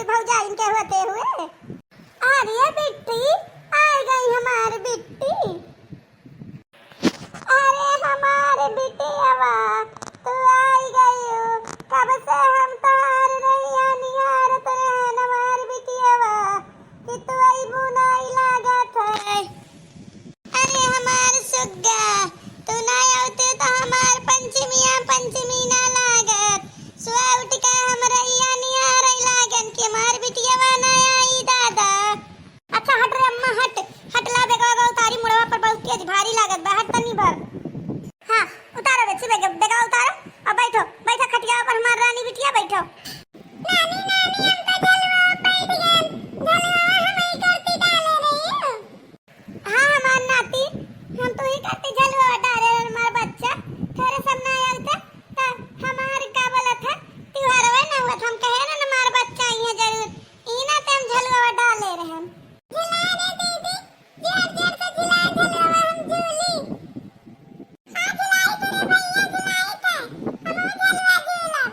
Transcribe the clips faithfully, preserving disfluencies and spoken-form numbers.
भौजाइन के होते हुए। अरे बिट्टी, आ गई हमार बिट्टी। अरे हमार बिटियावा, तू आई गयू। कब से हम तोहार रहिया निहारत रहन हमार बिटियावा, कि तू अइबू नाई लागत है। अरे हमार सुग्गा, तू ना आवते तो हमार पंचमिया पंचमी ना लागत। सुबह उठ के हम रहिया निहारे लागन कि हमार बिटियावा ना आई दादा। अच्छा हट रे अम्मा, हट, हट, ला बेगवा उतारी, मुड़वा पर बहुत तेज भारी लागत बा, हट तनी भर। हाँ, उतारो बच्ची, बेग-, बेगवा उतारो, अब बैठो, बैठो खटिया पर हमार रानी बिटिया, बैठो। नानी, नानी, हम तो झलुआ बैठ गए, झलुआ हम ही करती डाले रही। हाँ, हमार नाती, हम तो ही करती झलुआ डाले रहे, हमार बच्चा, थोड़े सब ना आयल थे, तो हमार का बोलत है, त्योहारवे ना हुआ, हम कहे ना, हमार बच्चा आई है जरूर, इना ते हम झलुआ डाले रहे। झुला रे दीदी, जोर जोर से झुला, झलुआ हम झूली। हाँ, झुलाई तो रे भैया, झुलाई तो। हमहू झलुआ झूलब।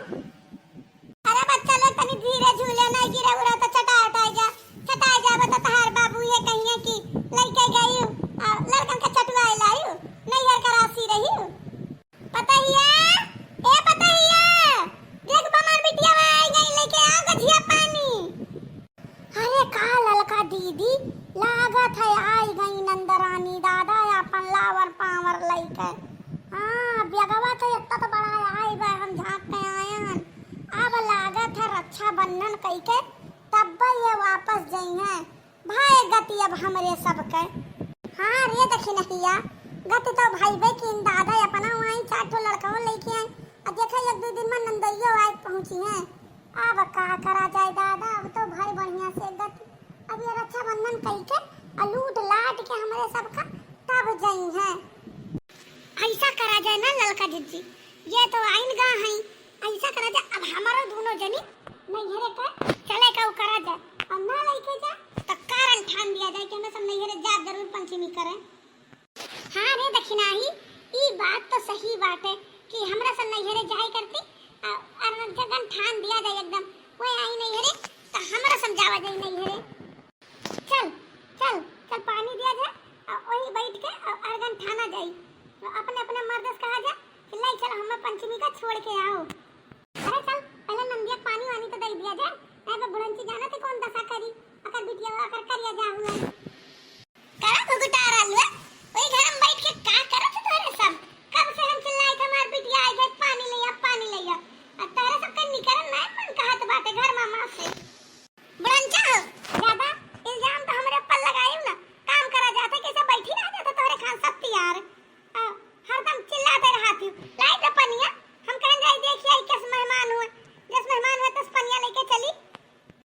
अरे बच्चा लोग तनी धीरे झूले, नहीं गिरे उरे तो चटा उटाई जा, चटाई जाबे तो तहार बाबू ये कहिए कि लइके गई, आ, लड़कन के चटुआई लाई, नैहर का राशि रही। पतहिया, ए पतहिया, देख बा हमार बिटिया आई गई, लेके आ गझिया पानी। अरे का ललका दीदी, लागत है आई गई नंदरानी दादा अपन लावर पावर लइके। हाँ, बेगवा तो इतना तो बड़ा आई बा, हम झाँक के आयन। अब लागत है रक्षाबंधन कइके तब ये वापस जइहें। भाई गति अब हमरे सबके। हाँ रे दखिनहिया, गति तो भइबे किन दादा, अपना वहीं चार ठो लड़कवा लइके आई। अब देखे एक दो दिन में नंदइयो आइ पहुँचिहें। अब का करा जाए दादा, अब तो भाई बढ़िया से गति, अब ये रक्षाबंधन कइके और लूट लाट के हमरे सबका तब जइहें। ऐसा करा जाए ना ललका जिज्जी, ये तो आइन गा हई, ऐसा करा जाए अब हमारो दोनों जनी नैहरे का चले का उ करा जाए, और ना लइके जा तो कारण ठान दिया जाए कि हमें सब नैहरे जाब जरूर पंचमी करे। हाँ रे दखिनाही, ई बात तो सही बाटे कि हमरा सब नैहरे जाए करती, आ, और जगन ठान दिया जाए एकदम, कोई आई नैहरे तो हमरा सब जावा जाए नैहरे। चल, चल, चल पानी दिया जाए, आ, वहीं बैठ के, आ, अरगन ठाना जाई। अपने, अपने मर्द से कहा जाए कि लाई चल हमें पंचमी का छोड़ के आओ। अरे चल, पहले नंदिया पानी वानी तो दे दिया जाए, नहीं तो बुढ़ंची जाना थे कौन दशा करी, अकर बिटिया, अकर करिया जा हुआ। करा घुघुटार आलू है, वही घर में बैठ के का करत है तोहरे सब? कब से हम चिल्लाई थे, हमार बिटिया आई गई, पानी ले आ, पानी ले आ। अब तोहरे सब के निकरन नहीं मन कहत बाटे घर मामा से। बुढ़ंचा हो, ज्यादा इल्जाम तो हमरे ऊपर लगाइउ ना। काम करा जात है, कैसे बैठी रह जात है तोहरे खान सब तियार। आ, हरदम चिल्लाते रहत ही। लाई दे पनिया, हम कहन जाई देखिए, आई कैस मेहमान हुए, जस मेहमान हुए तस पनिया लेके चली।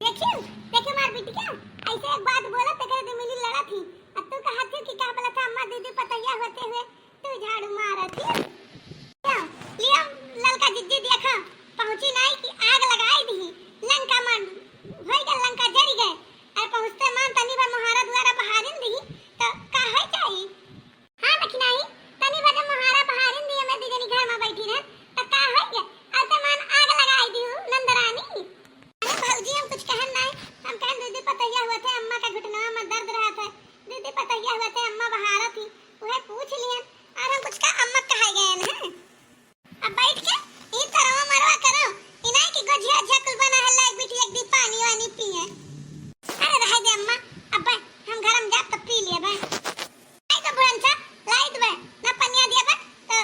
देखियो, देखियो मार बिटिया, ऐसे एक बात बोलत तेकरे दे मिली लड़त ही। अब तू कहत ही कि का बोलत है अम्मा दीदी पतैया होते हुए तू झाड़ू मारत ही। लियो, लियो, ललका जिज्जी देखा, पहुँची नाई कि आग लगाई दी। लंका मन होई गए, लंका जरी गए। अरे पहुँचते मान तनी भर मोहारा दुआरा बहारिन दी, तो का होई जाई? हाँ दखिनाही, तनी भर मोहारा बहारिन दी, हमें दू जनी घर में बैठी रहन, तो का होई गए? अब तो मान आग लगाई दी हूँ, नंदरानी। अरे भौजी, हम कुछ कहन नाई, हम कहन दीदी पतैया हुआ थे, अम्मा का घुटनवा में दर्द रहा था, दीदी पतैया हुआ थे, अम्मा बहारा थी, वह पूछ लियन, और हम कुछ का अम्मा कहाई गए हैं। अब बैठ के ई तरवा मरवा करो, इनाई की गोझिया झकुल बना है, लाइक बिटिया एक दी पानी वानी पिए। अरे रह दे अम्मा, अब हम घर में जाब तो पी लिए बे। लाई तो बुढ़न सा, लाई दे बे, ना पनिया दिया बे, तो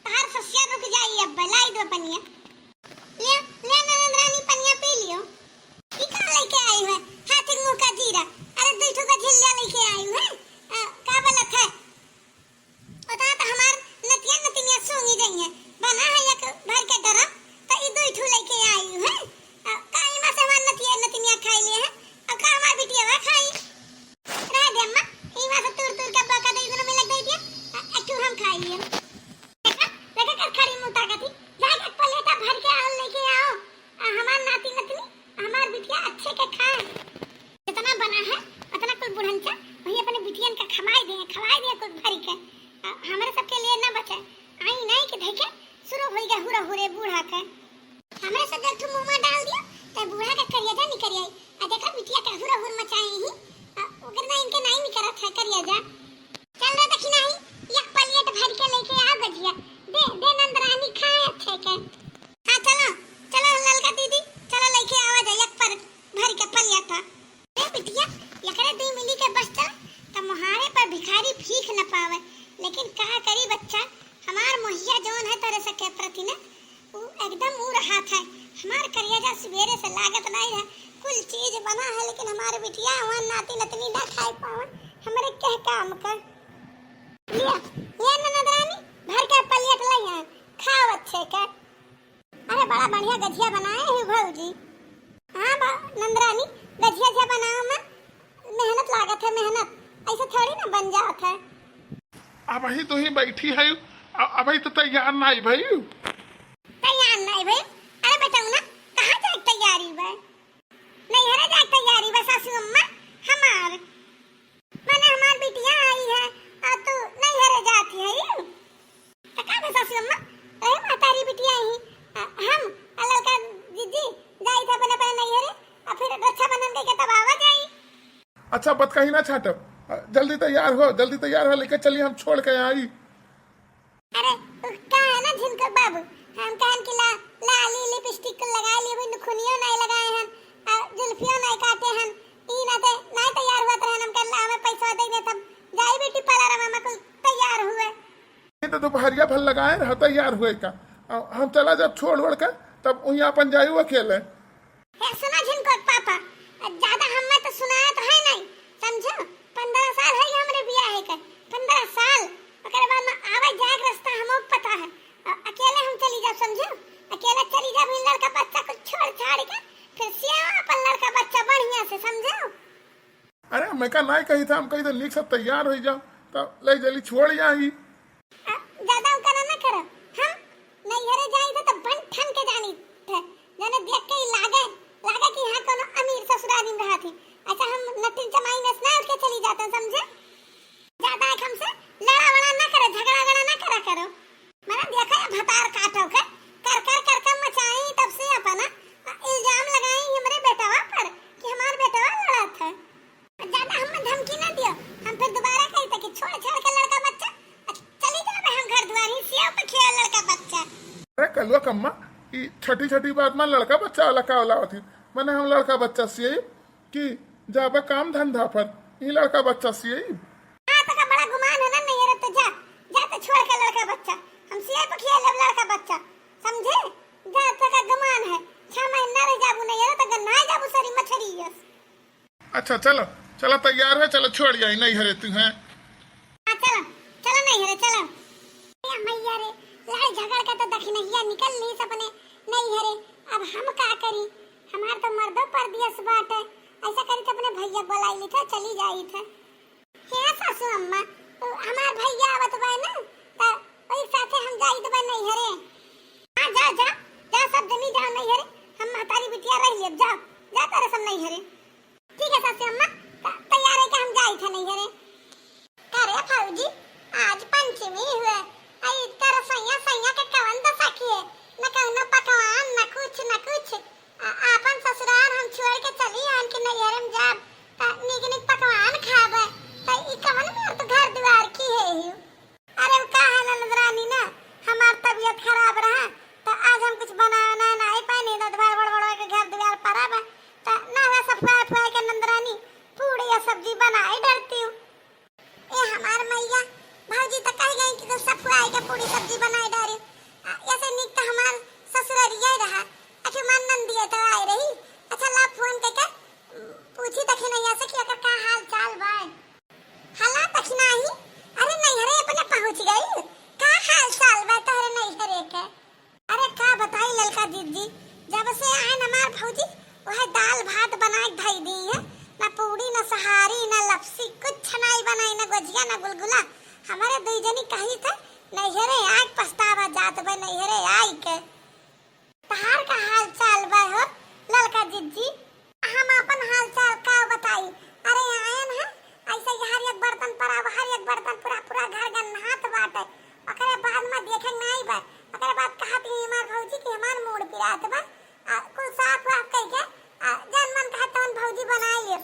तहार ससिया रुक जाई अब बे, लाई दे पनिया। ले, ले ननद रानी पनिया पी लियो। ई का लेके आई है? हाथी मुंह का जीरा। अरे दू ठो का झिल्लिया लेके आई है। आ, का बोलत है? उतना तो हमार नतिया नतिनिया सूंघी जाइए। बना है एक भर के ड्रम, तो ई दुई ठू लेके आई हूँ, हैं? आ, का इमा से हमार नतिया नतिनिया खाई लिए हैं? अब का हमार बिटिया खाई? रह दे अम्मा, इमा से तूर तूर के बका दे, दोनों में लग दे दिया। आ, एक ठू हम खाई लिए। देखा, देखा कर खड़ी मुंह ताकत ही। जाके एक प्लेटा भर के और लेके आओ। आ, हमार नाती नतनी, हमार बिटिया अच्छे के खाए। जितना बना है, उतना कुल बुढ़नचा वही अपने बिटियन का खवाए दे, खवाए दे कुल भरी के। आ, हमरे सबके लिए ना बचे। आई नहीं कि देखे, शुरू होई गए हुरा हुरे बूढ़ा के। हमरे सब एक ठो मुंह में डाल दिया, तो बूढ़ा के करिया जा निकल आई। हुर हुर मचाए ही। आ, ओकर ना इनके नाई निकरत है, करिया जा। चल रे दखिनाही, एक plate भर के लेके आ गजिया। दे, दे नंदरानी खाए अच्छे के। हाँ, चलो, चलो ललका दीदी, चलो लेके आवा जा एक पर भर के plate। ए बिटिया, एकरे दुई मिली के बस चल, त मोहारे पर भिखारी भीख न पावे। लेकिन का करी बच्चा, हमार मोहिया जौन है तोरे सके प्रति न, उ एकदम उ रहत है। हमार करेजा सुबेरे से लागत नाई रहे, कुल चीज बना है, लेकिन हमार बिटिया हमार नाती नतनी ना खाए पावे। हमरे कह काम का। लिया, ये ननद रानी, भर के plate लाई है, खाओ अच्छे के। अरे बड़ा बढ़िया गजिया बनाए है भौजी। हाँ बा-, नंदरानी, गजिया जे बनावे में मेहनत लागत है, मेहनत। ऐसे थोड़ी ना बन जात है। अबही तो ही बैठी है, अ-, अबही तो तैयार नाई भई। तैयार नाई भई? अरे बेटौना, कहाँ जाए तैयारी बा? नैहरे जाए तैयारी बा सासू अम्मा हमार। मने हमार बिटिया आई है, आ तू नैहरे जाती है यू? त का बा सासू अम्मा, रहे महतारी बिटिया ही, आ, हम, आ ललका जीजी, जाई थे अपने अपने नैहरे, आ फिर रक्षाबंधन के, के तब आवा जाई। अच्छा, बतकही ना छाटब, आ, जल्दी तैयार हो, जल्दी तैयार हो, लेके चली, हम छोड़ के आई। अरे, उ का है ना झिनकर बाबू, हम कहन कि ला, लाली, लिपस्टिक लगा ली, अभी नुखुनियो नहीं लगाए हन, आ, जुल्फियो नहीं काटे हन, ई ना ते, नहीं तैयार हुआ तो हम कहन ला, हमें पैसा दे दे, तब जाई beauty parlour में, हम कुल तैयार हुए। ये तो दोपहरिया भर लगाए रहा तैयार हुए का, आ, हम चला जब छोड़ ओड़ के, तब वहीं अपन जाई अकेले। हे सुना झिनकोर पापा, ज्यादा हमें तो सुनाया तो है नहीं, समझो? पन्द्रह साल है हमरे बियाहे के, पन्द्रह साल। ओकरे बाद में आवे जाए के रास्ता हमो पता है। अ-, अकेले हम चली जाब, समझो? अकेले चली जाब, ई लड़का बच्चा को छोड़ छाड़ के, फिर सिया अपन लड़का बच्चा बढ़िया से, समझो? अरे, मैं का नाई कही था, हम कही था नीक से तैयार हो जाओ, तो ले जल्दी छोड़ आई। आ, ज्यादा उकरा ना करो। हम नैहरे जाई थे तो बन ठन के जानी थे। जने देख के ही लागे, लागे कि यहाँ कोनो अमीर ससुरारी में रहा थी। अच्छा, हम नटिन चमाई में से ना उठ के चली जाते हैं, समझे? ज्यादा एक हमसे लड़ा वड़ा ना करे, झगड़ा वगड़ा ना करा करो। मने देखा ये भतार काटो के, कर कर कर कर मचाई तब से अपना, आ, इल्जाम लगाई हमरे बेटवा पर कि हमार बेटवा लड़त है। ज्यादा हमें धमकी ना दियो, हम फिर दोबारा कही था कि छोड़ छाड़ के लड़का बच्चा, आ, चली जाबे हम घर दुआर ही, सिया पे खेल लड़का बच्चा। अरे कलुआ कम्मा, ई छोटी छोटी बात में लड़का बच्चा वाला का वाला होती, मने हम लड़का बच्चा सिए कि जाबे काम धंधा पर, ई लड़का बच्चा सिए। हाँ, तो का बड़ा गुमान है ना, नहीं है तो जा, जा तो छोड़ के लड़का बच्चा, हम सिए पे खेल अब लड़का बच्चा, समझे? जा तो का गुमान है, छह महीना रह जाबू नहीं है तो गन्ना जाबू सरी मछरी यस। अच्छा, चलो, चलो, तैयार हो, चलो, छोड़ जाई नैहरे तू, हैं? हाँ, चलो, चलो नैहरे, चलो। ए मैया रे, लड़ झगड़ के तो दखिनहिया निकल ली सपने नैहरे। अब हम का करी? हमार तो मर्दो परदेस बाटे। ऐसा करी तो अपने भैया बुलाई ली थे, चली जाई थे। हे सासू अम्मा, तो हमार भैया आवत बा ना, तो ओई साथे हम जाई तो बा नैहरे। हाँ, जा, जा, जा, सब जनी जाओ नैहरे, हम महतारी बिटिया रह लेब, जाओ, जा तारे सब नैहरे। ठीक है सासू अम्मा, त-, तैयार है कि हम जाई थे नैहरे। का रे भौजी, आज पंचमी हुए, आ ई तोर सैया, सैया के कवन दशा किए? न कौनो पकवान, न कुछ, न कुछ। आ, आपन ससुराल हम छोड़ के चली आन के नैहरे में जाब, त नीक नीक पकवान खाबे। त ई कवन मेर तो घर दुआर की है यू? अरे, उ का है ननद रानी ना, हमार तबीयत खराब रहा, त आज हम कुछ बनावे ना, नाई पानी, रात भर बड़ बड़वा के घर दुआर परा बा, त ना हुआ सफुआ फुआ के ननद रानी पूड़ी या सब्जी बनाई डरती हूँ। ए हमार मैया, भौजी त कह गई कि कुछ सफुआ के पूड़ी सब्जी बनाई डारी। आ, ऐसे नीक त हमार ससुररिया रहा, आखिर हमार नंदिया तो आई रही। अच्छा ला फोन करके पूछी दखिनैया से कि ओकर का हाल चाल बा। हला दखिनाही, अरे नैहरे अपने पहुँच गई, का हाल चाल बा तोहरे नैहरे के? अरे का बताई ललका दीदी, जब से आयन हमार भौजी, वह दाल भात बना के धई दी है, ना पूड़ी, ना सहारी, ना लपसी, कुछ नाई बनाई, ना गोजिया, ना गुलगुला। हमारे दुई जनी कही थे, नैहरे आए के पछतावा जात बा, नैहरे आई के। तहार का हाल चाल बा हो ललका जिज्जी? हम आपन हाल चाल का बताई? अरे आयन है, ऐसे ही हर एक बर्तन परा, हर एक बर्तन पूरा, पूरा घर गन्हात बाटे। ओकरे बाद में देखे नाई बा। ओकरे बाद कहत ही हमार भौजी कि हमार मूड पिरात बा। आ, कुल साफ वाफ कइके, आ, जन मन कहे तवन भौजी बनाई ले।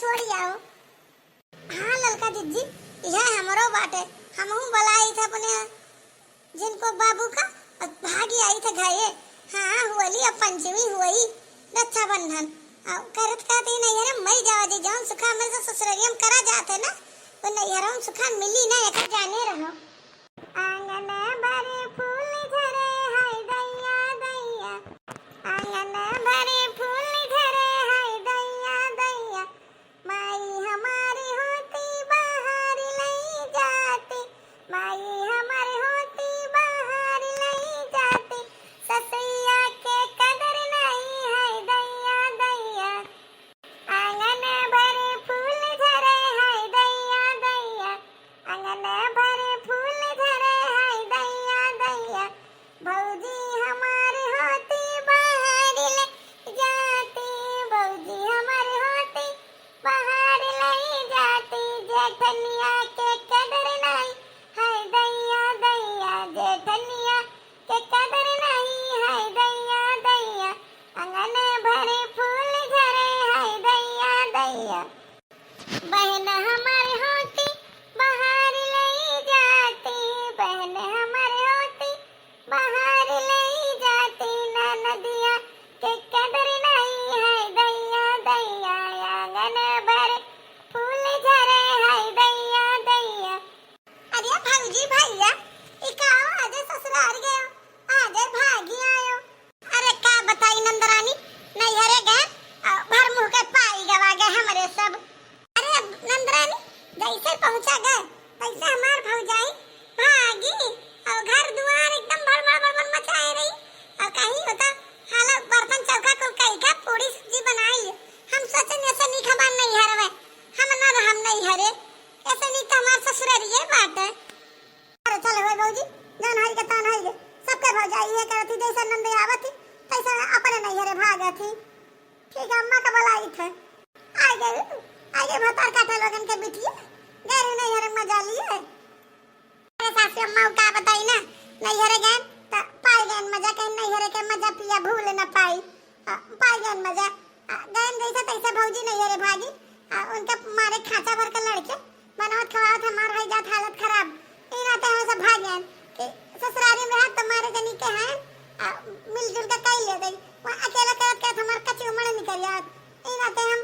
छोड़ी आओ। हाँ ललका जिज्जी, यह हमरो बाटे। हमहू बोलाई थे अपने जिनको बाबू का, और भागी आई थे घरे। हाँ, होली अब पंचमी हुई, रक्षाबंधन। और करत करत ही नैहरे मर जावा जी, जौन सुखा हमरे से ससुररिया में करा जात है ना, वो नैहरों में सुखा मिली ना, एकर जाने रहो। आंगन भरे फूल झरे हाय दैया दैया, आंगन भरे फूल झरे हाय दैया दैया, माई हमारी होती बाहर लई जाती, माई हमारी होती बाहर लई जाती, ससुइया के कदर नहीं है दैया दैया। आंगन भरे फूल झरे हाय दैया दैया, आंगन भरे फूल झरे हाय दैया दैया, भौजी हमार होती बाहर ले जाती, भौजी हमार होती बाहर ले जाती, जेठनिया के कदर नहीं है दैया दैया, जेठनिया के कदर नहीं है दैया दैया, आंगन भरे फूल झरे है दैया दैया। बहन हमार होती बाहर लई जाती, बहन हमार होती बाहर लई जाती, ननदिया के कदर नहीं है दैया दैया, आंगन भरे फूल झरे है दैया दैया। अरे भौजी भैया, ई का हो, आजे ससुरार गयो, आजे भागी आयो। अरे का बताई नंदरानी, नैहरे गए, आ, भर मुंह के पाई गवा गए हमरे सब। अरे नंदरानी, जैसे पहुंचा गए, तैसे हमार भौजाई भागी, और घर दुआर एकदम भड़बड़ भड़बड़ मचाए रही, और कहीं होता हालत बर्तन चौका कुल कई का पूरी सब्जी बनाई। हम सोचन ऐसे नहीं खबान नैहर में, हम ना रहम नैहरे, ऐसे नहीं तो हमार ससुररिये बाटे। अरे चल होए भौजी, जौन हई के तौन हई के, सबके भौजाई इहे करत ही, जैसे नंद आवत ही, तैसे अपने नैहरे भागत ही। ठीक है, अम्मा का बुलाई थे। आ गए, आ गए भतार काटे लोगन के बिटिया, गए नैहरे मजा लिए। अरे सासू अम्मा का बताई ना, नैहरे गए त पाई गए मजा, कहीं नैहरे के मजा पिया भूल न पाई। आ, पाई गए मजा। आ, गए जैसे तैसे भौजी नैहरे भागी। आ, उनके मारे खांचा भर के लड़के बनावत खवावत हमार है जात हालत खराब। ई नाते हम सब भाग गए कि ससुरारी में रहत तो मारे जनी के हैं, आ, मिलजुल के कई ले दई। वहाँ अकेला करत करत हमार कच्ची उमड़ निकल जात। ई नाते हम